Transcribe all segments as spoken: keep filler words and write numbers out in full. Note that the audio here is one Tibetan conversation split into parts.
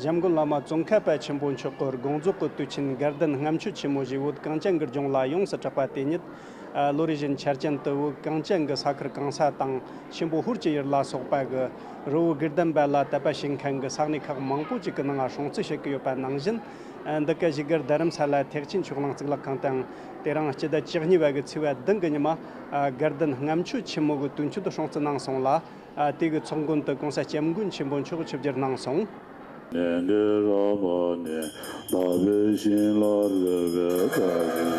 འཇམ་མགོན་བླ་མ་ཙོང་ཁ་པ་ཆེན་པོ་མཆོག་གི་དགོངས་རྫོགས་ཀྱི་དུས་ཆེན་དགའ་ལྡན་ལྔ་མཆོད་ཆེན་མོ་ཞེས་བོད་གངས་ཅན་གྱི་ལྗོངས་ལ་ཡོངས་སུ་གྲགས་པ་དེ་ཉིད། ལོ་རེ་བཞིན་འཆར་ཅན་དུ་བོད་གངས་ཅན་གྱི་ས་ཁུལ་གང་ས་དང་ཆེན་པོ་ཧོར་གྱི་ཡུལ་ལ་སོགས་པ་གི་རི་བོ་དགེ་ལྡན་པ་ལ་དད་པ་བྱེད་མཁན་གྱི་ས་གནས་ཁག་མང་པོ་ཅིག་གི་ནང་སྲུང་བརྩི་བྱེད་ཀྱི་ཡོད་པ་ནང་བཞིན། འདི་ག་བཞུགས་སྒར་རྡ་རམ་ས་ལ་ཐེག་ཆེན་ཆོས་གླིང་གཙུག་ལག་ཁང་དང་། དེ་རིང་སྤྱི་ཟླ་བཅུ་གཉིས་པ་གི་ཚེས་པ་བདུན་གི་ཉི་མ། དགའ་ལྡན་ལྔ་མཆོད་ཆེན་མོ་གི་དུས་མཆོད་སྲུང་བརྩི་གནང་སོང་ལ། དེ་གི་ཚོགས་མགོན་དུ་༸གོང་ས་༸སྐྱབས་མགོན་ཆེན་པོ་མཆོག་ཆིབས་བསྒྱུར་གནང་སོང་། ལས་འབྲས་རབ་མ་ནི་བདག་པོའི་བྱིན་རླབས་རོལ་པའི་བཀའ་དྲིན་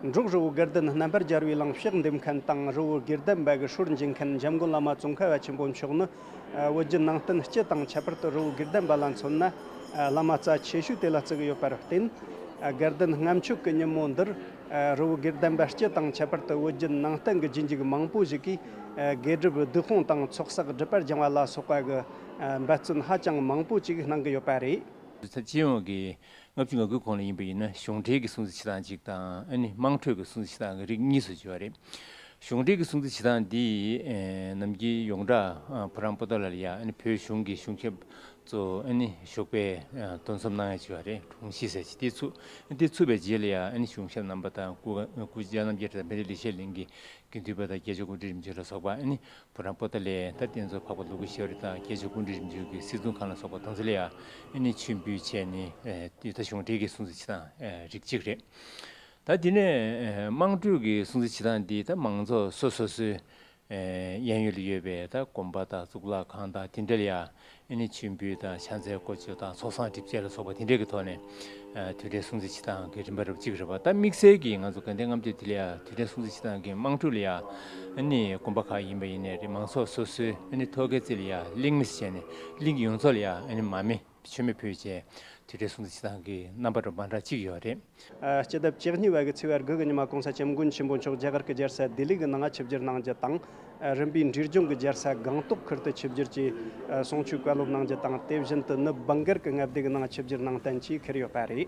དང་། འབྲོག་རི་བོ་དགའ་ལྡན་རྣམ་པར་རྒྱལ་བའི་གླིང་ཕྱག་འདེབས་མཁན་དང་རི་བོ་དགེ་ལྡན་པ་གི་སྲོལ་འབྱེད་མཁན་འཇམ་མགོན་བླ་མ་ཙོང་ཁ་པ་ཆེན་པོ་མཆོག་ནི། བོད་བརྒྱུད་ནང་བསྟན་སྤྱི་དང་ཁྱད་པར་དུ་རི་བོ་དགེ་ལྡན་པ་ལ་མཚོན་ན། བླ་མ་རྩ་ཆེ་ཤོས་དེ་ལ་བརྩི་གི་ཡོད་པར་བརྟེན། དགའ་ལྡན་ལྔ་མཆོད་ཀྱི་ཉིན་མོ་འདིར། རི་བོ་དགེ་ལྡན་པ་སྤྱི་དང་ཁྱད་པར་དུ་བོད་བརྒྱུད་ནང་བསྟན་གྱི་རྗེས་འཇུག་མང་པོ་ཞིག་གིས། དགེ་སྒྲུབ་སྡིག་སྤོང་དང་ཚོགས་བསགས་སྒྲིབ་པ་སྦྱང་བ་ལ་སོགས་པ་གི་འབད་བརྩོན་ཧ་ཅང་མང་པོ་ཅིག་གནང་གི་ཡོད་པ་རེད། སྤྱི་ཡོངས་ཀྱི་ལྔ་བཅུ་ང་དགུའི་གོང་ལ་ཡིན་པ་ཡིན་ན་གཞུང་འབྲེལ་གྱི་སྲུང་བརྩི་བྱེད་སྟངས་གཅིག་དང་ཨ་ནི་དམངས་ཁྲོད་ཀྱི་སྲུང་བརྩི་བྱེད་སྟངས་ཀྱི་རིགས་གཉིས་སུ་བརྗོད་པ་རེད། གཞུང་འབྲེལ་གྱི་སྲུང་བརྩི་བྱེད་སྟངས་འདི་ནམ་རྒྱུན་ཡོངས་གྲགས་བུ་རམ་པོ་ཏ་ལ་ལ་ཡ་ཨ་ནི་བོད་གཞུང་གི་གཞུང་ཞབས་ཚོ་ཨ་ནི་ཞོགས་པའི་འདུ་འཛོམས་གནང་ཡ་བྱེད་པ་རེད། དྲུང་ཆེ་ཟེར་གྱི་དེ་ཚུགས། དེ་ཚུགས་པའི་རྗེས་ལ་ཡ་ཨ་ནི་གཞུང་ཞབས་རྣམ་པ་དང་སྐུ་སྐུ་ཕྱྭ་རྣམ་རྒྱལ་དང་དཔལ་ལྡན་ལེགས་བཤད་གླིང་གི་དགེ་འདུན་པ་དང་སྐྱབས་རྗེ་སྐུ་ཕྲེང་རིམ་བྱོན་ལ་སོགས་པ་ཨ་ནི་བུ་རམ་པོ་ཏ་ལའི་ད་རྟེན་གཙོ་འཕགས་པ་ཀླུ་སྒྲུབ་ཤེས་རབ་དང་སྐྱབས་རྗེ་སྐུ་ཕྲེང་རིམ་བྱོན་གྱི་གསེར་གདུང་ཁང་ལ་སོགས་པ་དང་ཚོ་ལ་ཡ་ཨ་ནི་མཆོད་འབུལ་བྱས་ནས་ཨེ་དེ་ད་གཞུང་འབྲེལ་གྱི་སྲུང་བརྩི་བྱེད་སྟངས་ཨེ་རིགས་གཅིག་རེད། ད་དེ་ནས་ཨེ་དམངས་ཁྲོད་ཀྱི་སྲུང་བརྩི་བྱེད་སྟངས་འདི་ད་མང་ཚོགས་སོ་སོ་སོའི་ཨེ་གཡས་གཡོན་ལ་ཡོད་པའི་ད་དགོན་པ་དང་གཙུག་ལག་ཁང་དང་དེ་འདྲ་ལ་ཡ་ཨ་ནི་མཆོད་འབུལ་དང་ཕྱག་འཚལ་སྐོར་སྐྱོད་དང་ཚོགས་བསགས་སྒྲིབ་སྦྱང་ལ་སོགས་པ་དེ་འདྲ་གི་ཐོག་ནས་ཨ་དུས་དྲན་སྲུང་བརྩི་བྱེད་སྟངས་ཀྱི་རིམ་པ་རབ་གཅིག་རེད་པ། ད་དམིགས་བསལ་གྱིས་ང་ཚོ་དགའ་ལྡན་ལྔ་མཆོད་དེ་ལ་ཡ་དུས་དྲན་སྲུང་བརྩི་བྱེད་སྟངས་ཀྱི་དམངས་ཁྲོད་ལ་ཡ་ཨ་ནི་དགོན་པ་ཁག་ཡིན་པ་ཡིན་ནའི་རེད། མང་ཚོགས་སོ་སོའི་ཨ་ནི་ཐོག་ཁའི་རྩེ་ལ་ཡ་གླིང་མི་བྱས་ནས་གླིང་ཡོངས་རྫོགས་ལ་ཡ་ཨ་ནི་མར་མེ་མཆོད་མེ་ཕུལ་བྱས་དུས་དྲན་སྲུང་བརྩི་བྱེད་སྟངས་ཀྱི་རྣམ་པ་རུ་མ་འདྲ་གཅིག་ཡོད་རེད། ཨ་སྤྱི་ཟླ་བཅུ་གཉིས་པ་གི་ཚེས་པ་དགུ་གི་ཉི་མ་༸གོང་ས་༸སྐྱབས་མགོན་ཆེན་པོ་མཆོག་རྒྱ་གར་གྱི་རྒྱལ་ས་ལྡི་ལི་གི་ནང་ཆིབས་བསྒྱུར་གནང་རྒྱུ་དང་། རིམ་པས་འབྲས་ལྗོངས་ཀྱི་རྒྱལ་ས་སྒང་ཏོག་ཁུལ་དུ་ཆིབས་བསྒྱུར་གྱིས་གསུང་ཆོས་བཀའ་སློབ་གནང་རྒྱུ་དང་། དེ་བཞིན་དུ་ནུབ་སྦང་གར་གྱི་མངའ་སྡེ་གི་ནང་ཆིབས་བསྒྱུར་གནང་གཏན་གྱིས་འཁེལ་ཡོད་པ་རེད།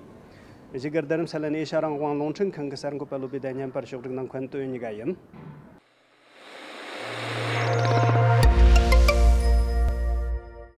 བཞུགས་སྒར་རྡ་རམ་ས་ལ་ནས་ཨེ་ཤ་རང་དབང་རླུང་འཕྲིན་ཁང་གི་གསར་འགོད་པ་བློ་བྷེ་དང་བརྙན་པར་ཕྱོགས་སྒྲིག་གནང་མཁན་ཏོ་ཡོན་ཉི་ག་ཡིན།